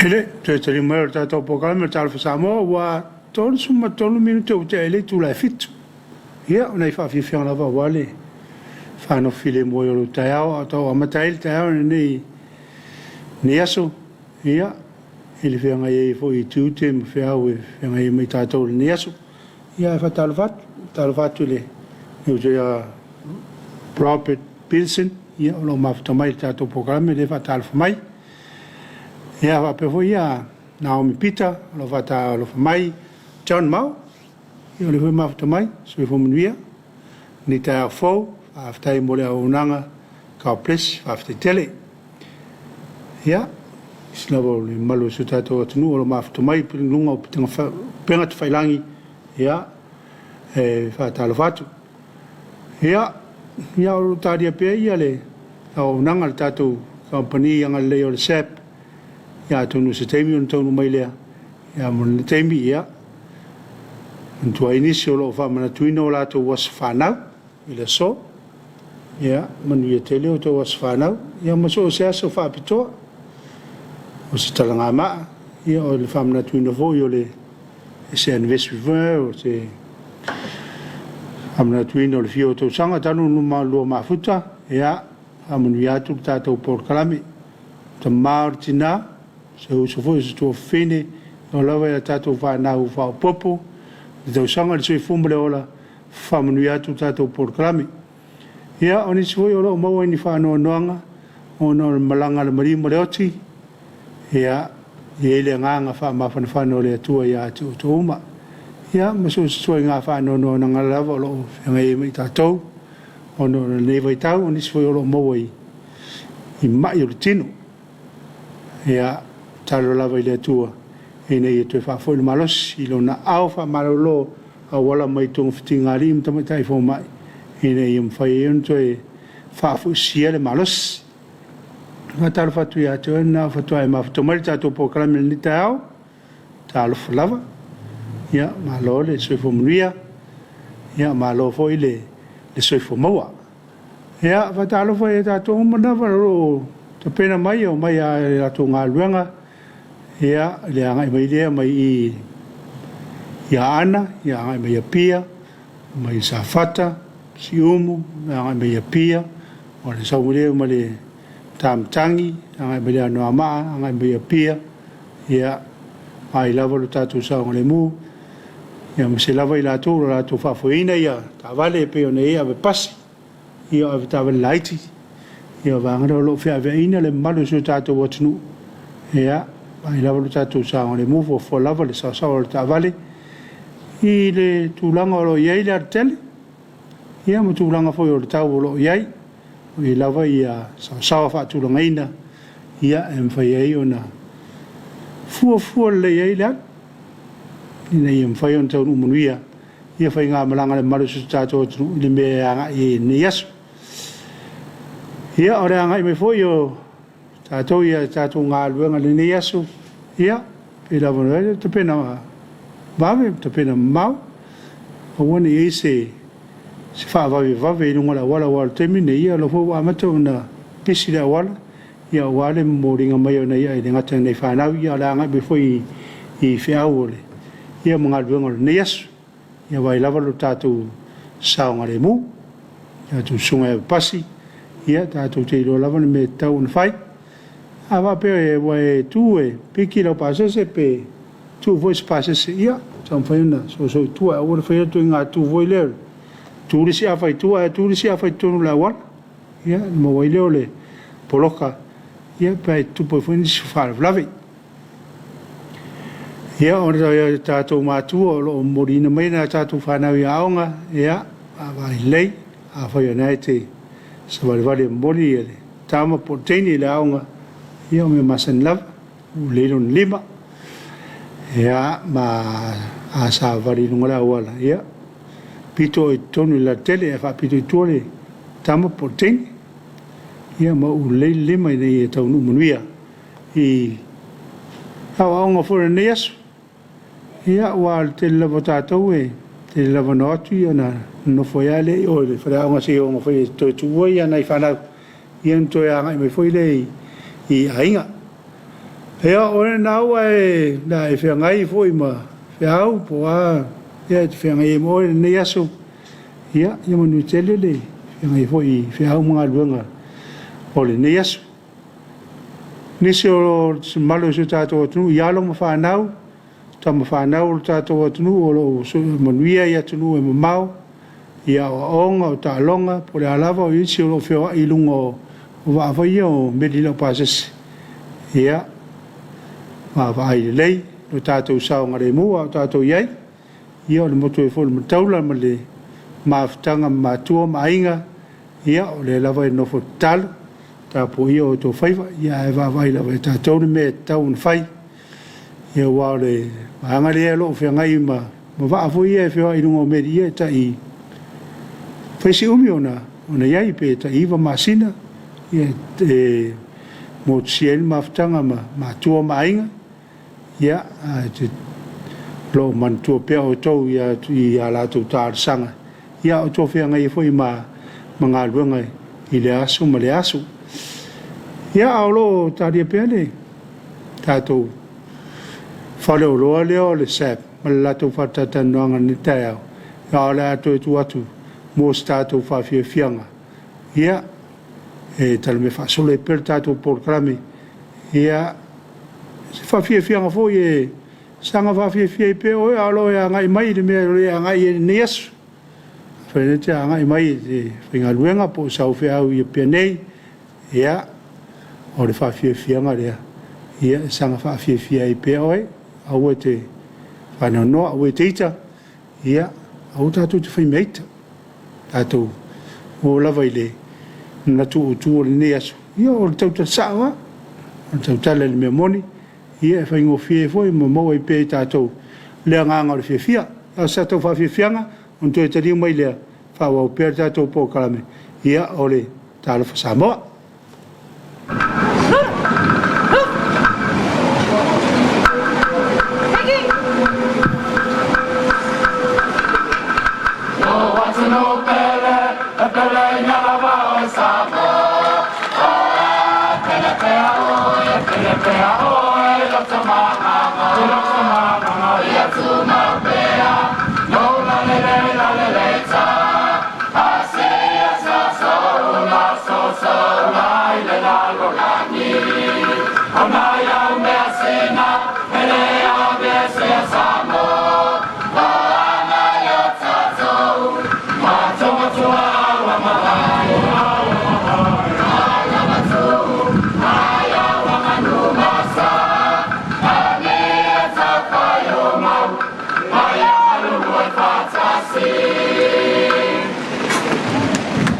I le toe taliu mai o le tatou polokalame o le Talofa Samoa, ua 33 minute ua tea i le itula e 7. Ia, o nai faafiafiaga lava aua le faanofo filemu ai o lou taeao a o tau amata ai le taeao i lenei lenei aso. Ia, i le feagai ai foi i tiute ma feau e feagai ai ma i tatou i lenei aso. Ia, ae faatalofa atu, faatalofa atu i le uso ia Robert Peterson, ia, o lo o mafuta mai i le tatou polokalame lea e faatalofa mai. Ia, faapea foi ia Naomi Peter, o lo o faatalofa mai, John Mao, ia o lea foi e mafuta mai, soifua manuia, lenei taeao fou, faafetai mo le auaunaga, God bless, faafetai tele. Ia, nisi lava o le mamalu o si o tatou atunuu o lo o mafuta mai i luga o upega tafailagi, ia, e faatalofa atu. Ia, ia o lo o talia pea ia le auaunaga a le tatou kamupani agalelei o le SAP, ia atonu o se taimi ona taunuu mai lea, ia mo lenei taimi, ia, manatua ai nisi o lo o faamanatuina o latou aso fanau i le aso. Ia, manuia tele o outou aso fanau, ia ma so o se aso faapitoa, o se talagamaa, ia o le faamanatuina foi o le se anniversary foi, o se faamanatuina o le fia o tausaga talu ona lua mafuta, ia, faamanuia atu le tatou polokalame. Tama o le tina, se uso foi o se tuafafine, e oo lava i a tatou fanau faaopoopo, le tausaga i le soifua ma le ola, faamanuia atu le tatou polokalame. Ia, o nisi foi o lo o maua i ni faanoanoaga ona o le malaga a le maliu ma le oti, ia, e i ai le agaga faamafanafana o le Atua ia te outou uma. Ia, ma so o se ituaiga faanoanoaga lava o lo o feagai ai ma i tatou ona o lenei vaitau, o nisi foi o lo o maua i mai o le tino. Ia, tatalo lava i le Atua ina ia toe faafoi le malosi i Lona ao faamalolo auala mai togafitiga a alii ma tamaitai fomai ina ia mafai ai ona toe faafoisia le malosi. Faatalofa atu ia te oe lena faatoa e mafuta mai le tatou polokalame i lenei taeao. Talofa lava. Ia, malo le soifua manuia. Ia, malo foi le soifua maua. Ia, faatalofa ia tatou uma lava o lo o tapena mai e omai lava i le latou galuega, ia, i le agai mai lea mai i i Aana, ia agai mai Apia, mai Safata, Siumu, agai mai Apia, o le sau mai lea ma le Tamatangi, agai mai le Anoamaa, agai mai Apia, ia, ai lava lo tatou saogalemu, ia ma se lava i latou o lo latou faafoeina ia taavale e pei ona i ai ave pasi, ia o avetaavale laiti, ia o vaega lea o lo o feaveaiina le mamalu o si o tatou atunuu, ia, vaai lava lo tatou saogalemu, fuafua lava le saosaoa o le taavale i le tulaga o lo o i ai le alatele, ia ma tulaga foi o le tau o lo o i ai, o i ai lava ia saosaoa faatulagaina, ia, e mafai ai ona fuafua lelei ai le alu, ina ia mafai ona taunuu manuia ia faigamalaga a le mamalu o si o tatou atunuu i le mea e agai ai i lenei aso. Ia, o le agai mai foi o tatou i a tatou galuega i lenei aso, ia, pei lava ona i ai, tapena vave, tapena mamao, aua ne i i ai se se faavavevave i luga o le auala, aua o le taimi lenei, ia o lea foi ua amata ona pisi le auala, ia aua le momoliga mai o nai e le gata i nai fanau, ia a o le agai mai foi i feau o le, ia ma galuega o lenei aso. Ia vaai lava lo tatou saogalemu, tatou susuga i avepasi, ia tatou te iloa lava le mea e tatau ona fai. A faapea ua e tu e piki lau pasese pe tuu foi se pasese, ia taumafai ona soso i tua, aua le faia le ituaiga tu foi lea, tu le isi afa i tua ae tu le isi afa i totonu o le auala. Ia, ona maua ai lea o le poloka, ia pe a tutupu ai foi nisi faalavelave. Ia, o tatou matua o lo o momoliina mai nai a tatou fanau i aoga, ia, vaavaai lelei, afai o lena e te savalivali e momoli le tama po o le teine i le aoga, ia o mea masani lava, ua lelei lona lima, ia, ma a savali i luga o le auala, ia, pito i totonu i le alatele ae faapito i tua le tama po o le teine, ia ma uu lelei le lima ina ia taunuu manuia i aoaoga foi o lenei aso. Ia, aua o le tele lava o tatou e tele lava ina o atu ona nonofo ai lava lea i o i le faleaoga seia oo foi e toe tuua nai fanau, ia ona toe agai mai foi lea i aiga. Ia, o lena ua e, na e feagai foi ma feau po o a, ia e te feagai ai ma oe i lenei aso. Ia, ia manuia tele le feagai foi i feau ma galuega o lenei aso. Nisi o se mamalu o si o tatou atunuu i alo ma fanau, tama fanau o le tatou atunuu o lo o manuia i atunuu e mamao, i aoaoga, o taaloga, po o le a lava, o isi o lo o feoai i luga o vaa foi ia o meli laupasese, ia, vaavaai lelei lo tatou saogalemu a o tatou i ai. Ia o le motu ai foi o le Mataula ma le mafutaga ma matua ma aiga, ia o lea lava e nofo tatalo, tapuaia o outou faiva, ia ae vaavaai lava e tatou le mea e tatau ona fai. Ia aua o le vaega lea o lo o feagai ma vaa foi ia e feoai i luga o meli, ia e tai fai si umi ona i ai, pe tai 9 masina, ia e motusia ai le mafutaga ma matua ma aiga. Ia, ae te o lo o manatua pea outou i a latou talosaga, ia a o outou feagai ai foi ma galuega i lea aso ma lea aso. Ia, a o lo o talia pea le tatou faleoloa lea o le SAB ma le latou faatalatalanoaga i lenei taeao, a o le a toe tuu atu mo se tatou faafiafiaga, ia, e talamea faasolo ai pea le tatou polokalame. Ia, se faafiafiaga foi e saga faafiafia ai pea oe a o lo o e agai mai i le mea o lo o e agai ai i lenei aso. Afai e te agai mai i le faigaluega po o sau feau i Apia nei, ia, o le faafiafiaga lea, ia e saga faafiafia ai pea oe, aua e te faanoanoa, aua e te ita, ia, aua tatou te fai mea ita. Tatou o lava i le manatu autu o lenei aso, ia o le tautala sao lava, o le tautala i le mea moni, ia e faigofie ai foi ma maua ai pea e tatou le agaga o le fiafia. A o se tatou faafiafiaga, ona toe taliu mai lea, faaauau pea le tatou polokalame, ia o le Talofa Samoa.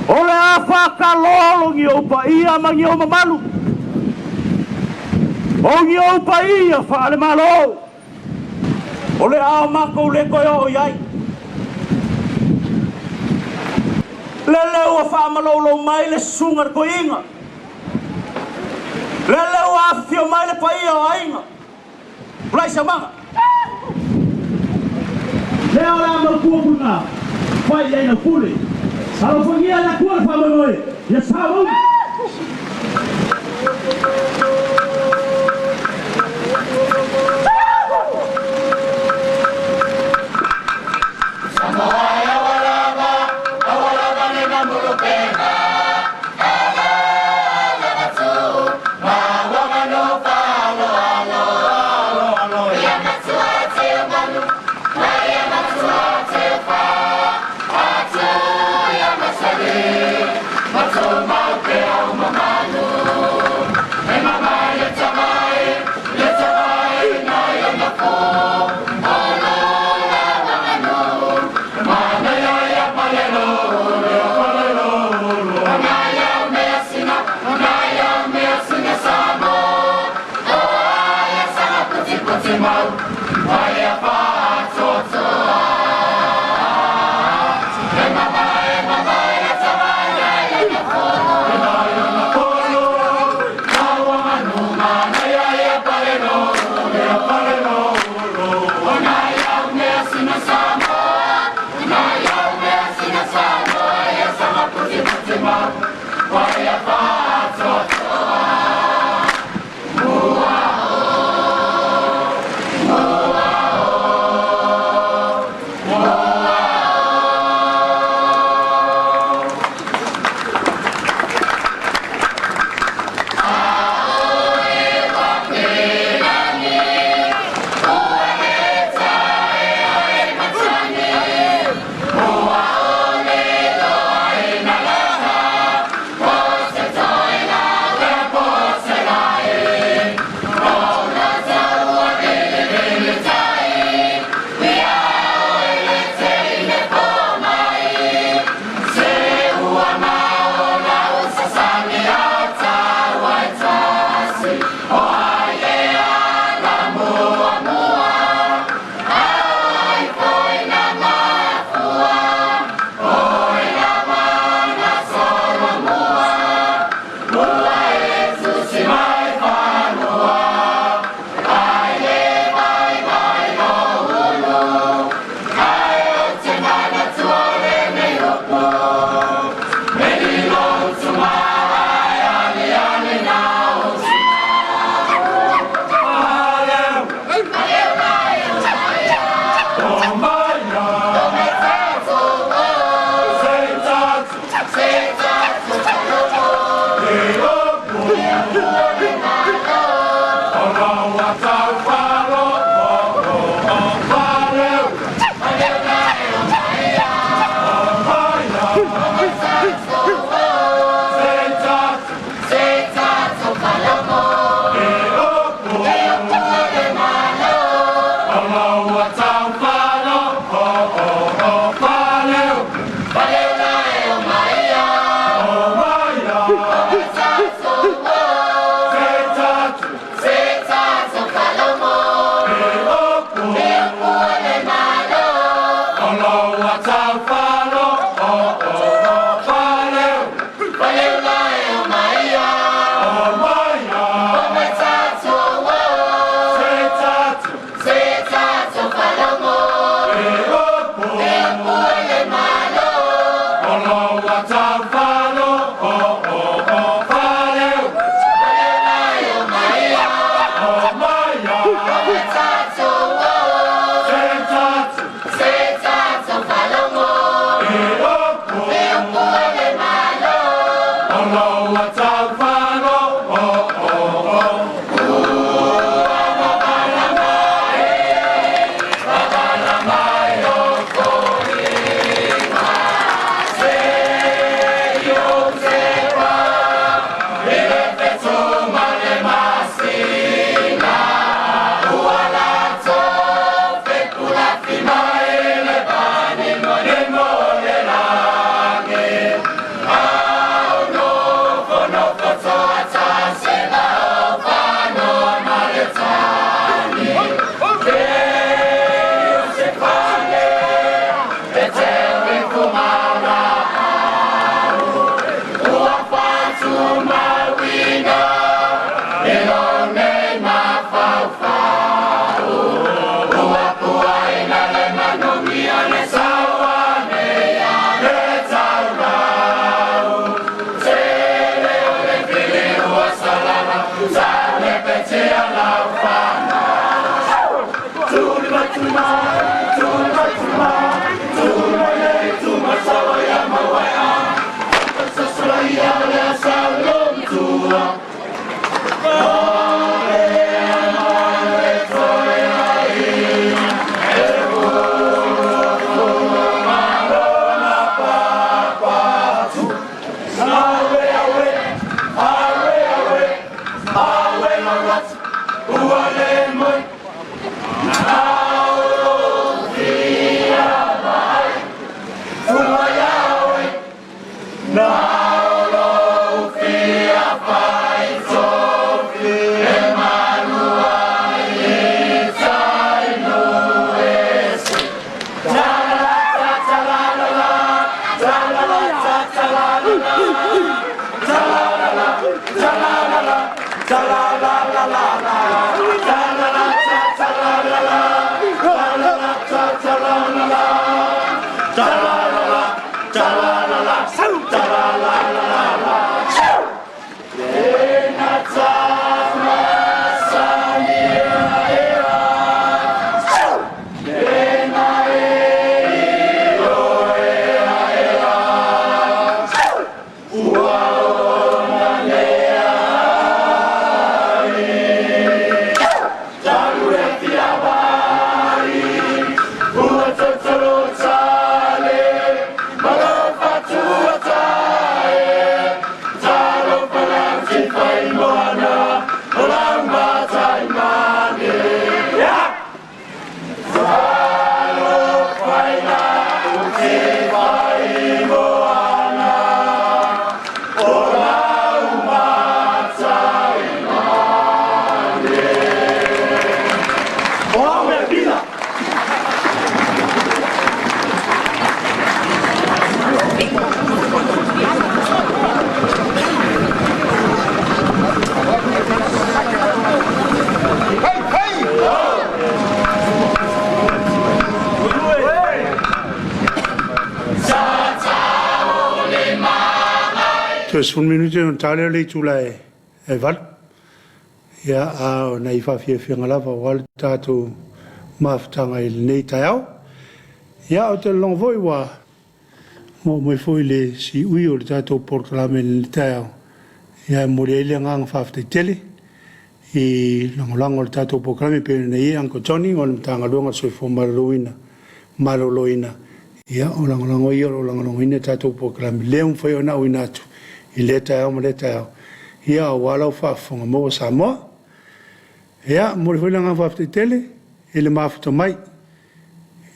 O le a faakalolo ni ou paia ma ni ou mamalu, o ni ou paia faale-Malo, o le a o matou le toe oo i ai. Lele ua faamaloulou mai le susuga i le toeaina, lele ua afifio mai le paia o aiga. Pulaisamaga. Lea o le a mautu atu i ina, fai i ai lau pule. Alofagia e le Atua le faamoemoe, ia sa mauli. Ua Toe 10 minute ona ta lea o le itula e 8. Ia, a o nai faafiafiaga lava aua le tatou mafutaga i lenei taeao. Ia, ou te lologo foi ua oo mai foi le siui o le tatou polokalame i lenei taeao. Ia, e momoli ai le agaga faafetai tele i lagolago o le tatou polokalame pei ona i ai Uncle Johnny o le Matagaluega o le Soifua Maloloina, Maloloina. Ia, o lagolago ia o lo o lagolagoina le tatou polokalame lea ua mafai ona auina atu i lea taeao ma lea taeao, ia aua lau faafofoga maua Samoa. Ia, momoli foi le agaga faafetai tele i le mafuta mai,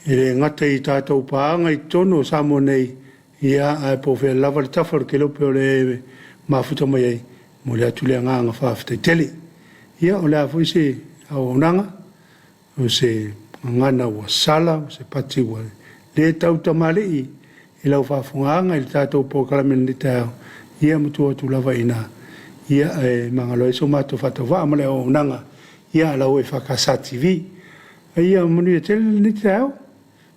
e le gata i tatou paaga i totonu o Samoa nei, ia, ae po o fea lava le tafa o le kelope o le mafuta mai ai, momoli atu le agaga faafetai tele. Ia, o le a foi se auaunaga, o se gagana ua sala, o se pati ua le tautamalii i lau faafofogaaga i le tatou polokalame i lenei taeao, ia matua atu lava i ina, ia e magalo ai so matou faatauvaa ma le auaunaga ia a lau EFKS TV. Ia manuia tele lenei taeao,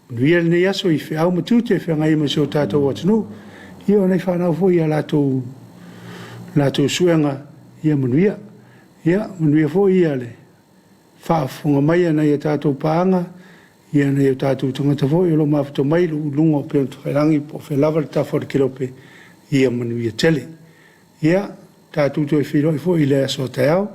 manuia lenei aso i feau ma tiute e feagai ai ma si o tatou atunuu. Ia o nai fanau foi i a latou latou suega, ia manuia. Ia manuia foi ia le faafofoga mai a nai a tatou paaga, ia nai o tatou tagata foi o lo o mafuta mai i luga o upega tafailagi po o fea lava le tafa o le kelope, ia manuia tele. Ia, tatou toe feiloai foi i le aso a taeao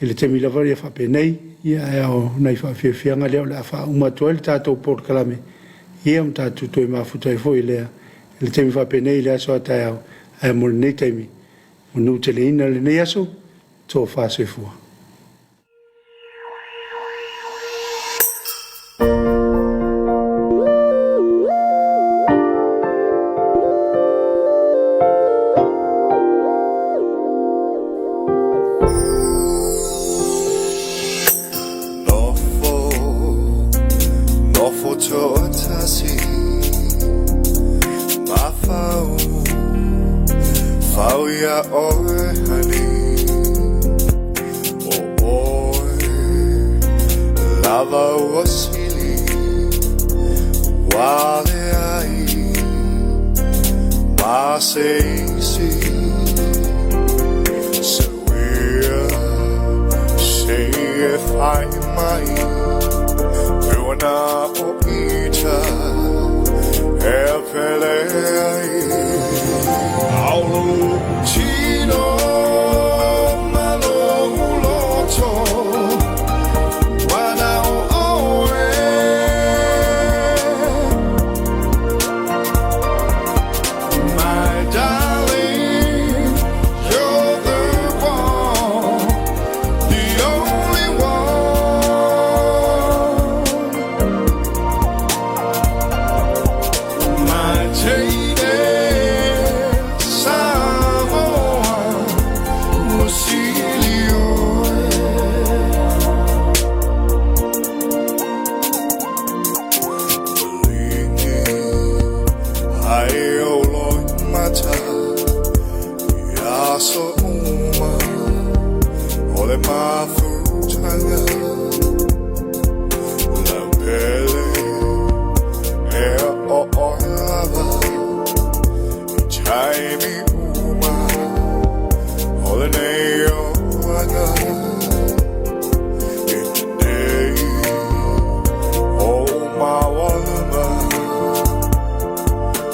i le taimi lava ia faapenei, ia ae o nai faafiafiaga lea o le a faauma atu ai le tatou polokalame, ia ma tatou toe mafuta ai foi i le taimi faapenei i le aso a taeao, ae mo lenei taimi, manuteleina lenei aso, tofa soifua. Nofo, nofo toatasi Mafau, fau ia oe honey O oe, lava ua sili Ua leai ma se isi Se uia, se e fai mai Ua na o ita e pele ai Ao lou tino ma lou loto Ua na o oe My darling, you're the one, the only one. My teine Samoa, ua sili oe. Maligi ai o loimata i aso uma o le mafutaga lau pele e o oe lava i taimi uma o lenei olaga i lenei o maualuma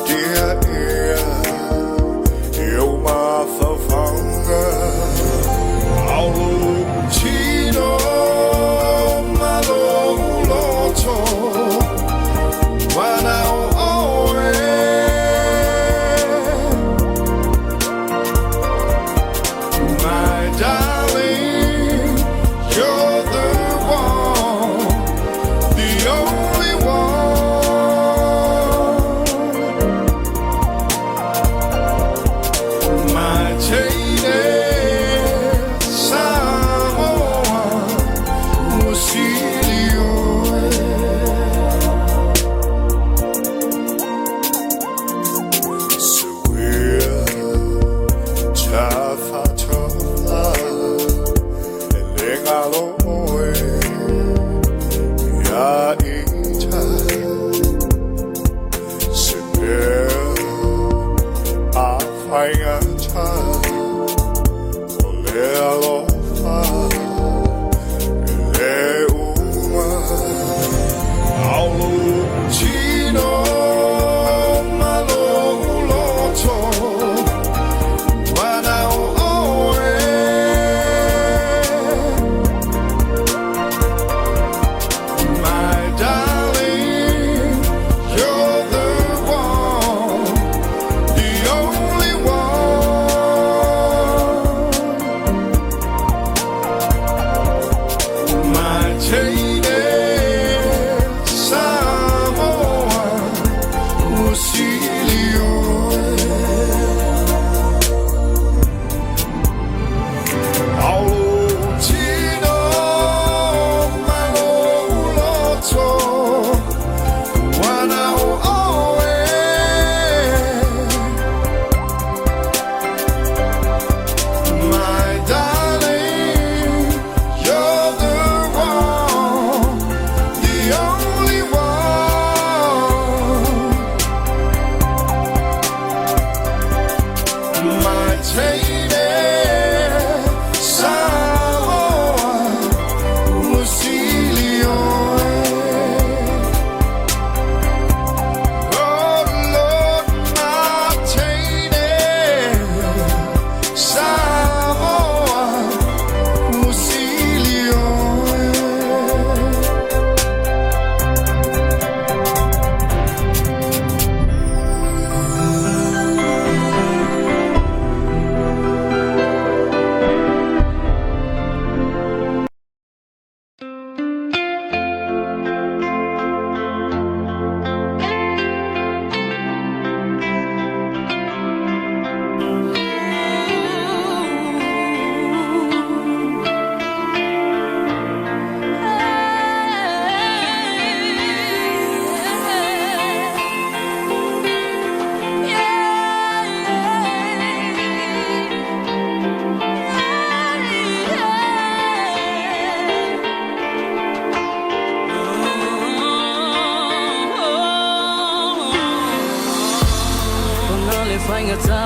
Dia ia i o mafaufauga Ao lou tino ma lou loto Ua na o oe My darling, you're the one, the only one. My teine Samoa, ua sili oe. Se uia tafatofa e le galo oe ia ita Se pea a whainga.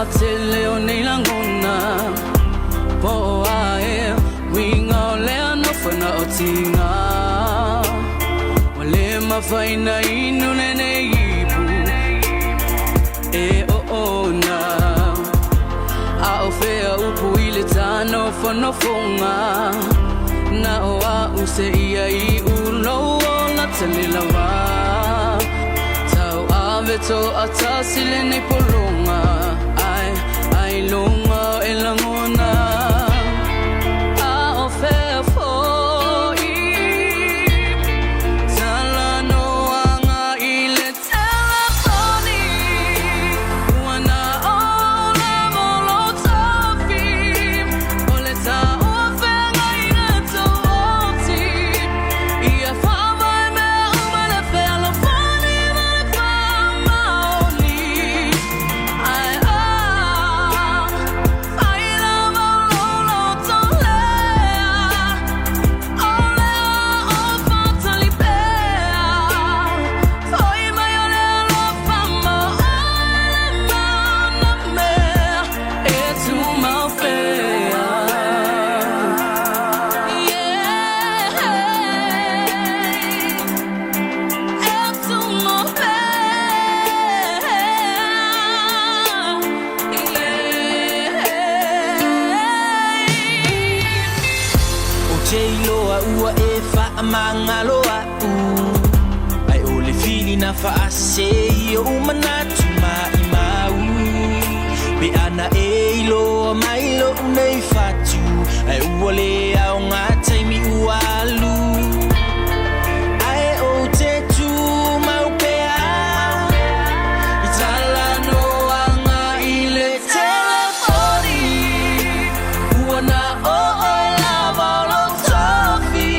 tele o nei lagona Po o a ea uiga o lea nofo na o tiga Ua le mafai na inu lenei ipu E oona A o fea upu i le tanofonofoga Na o a'u seia iu lou ola tele lava Tauave to'atasi lenei pologa Ae ailoga e lagona A o fea fo'i Talanoaga i le telefoni Ua na o lava lou tofi O le taua feagaiga tuoti Ia faavae mea uma le fealofani ma le faamaoni Ae a fai lava lou loto lea O lea o faatali pea Foi mai o le alofa ma oe le mana mea E tumau pea Yeah E tumau pea Yeah Ou te iloa ua e faamagalo a'u Ae o le filina faasei o manatu maimau Pe ana e iloa mai lo'u nei fatu Ae ua le aoga taimi ua alu Ae ou te tumau pea I talanoaga i le telefoni Ua na o oe lava o lou tofi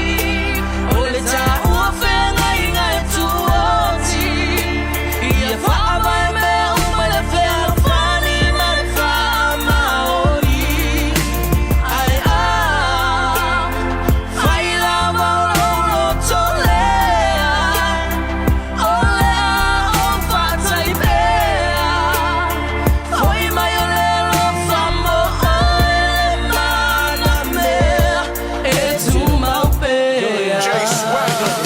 O le taua feagaiga e tuoti Ia faavae mea uma le fealofani ma le faamaoni Ae a fai lava o lou loto lea O lea o faatali pea Foi mai o le alofa mo oe le mana mea E tumau pea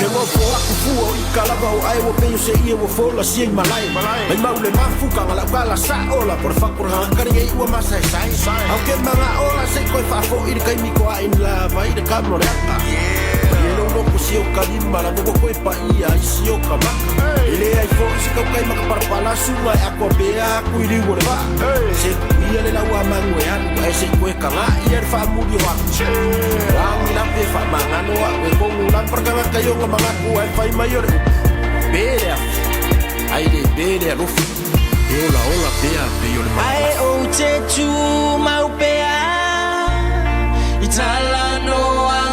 Le ngofo aku fua o ika lava o ae ua pei o se ia ua fola sia i malae Mai mau le mafuka nga lau kala sa ola Por fakura hangakari ngai ua masa e sai Au ke manga ola se koe faafo i le kaimi ko a in la vai le kamo le aka Ie lo loko si o kalima la mo koe pa ia i si o ka maka E le ai fo i se kau kai maka parapala sunga e ako pea aku i liu o le vaa Se ia le lau a mangu e alu e se koe ka ngā ia le faamuli o aku Rangi la pe wha mangano a e kongu la parkanga kaionga mangaku ai whai mai o le upu Pere a ai le pere a lofi E ola ola pea pe o le Ae ou te tumau pea I talanoaga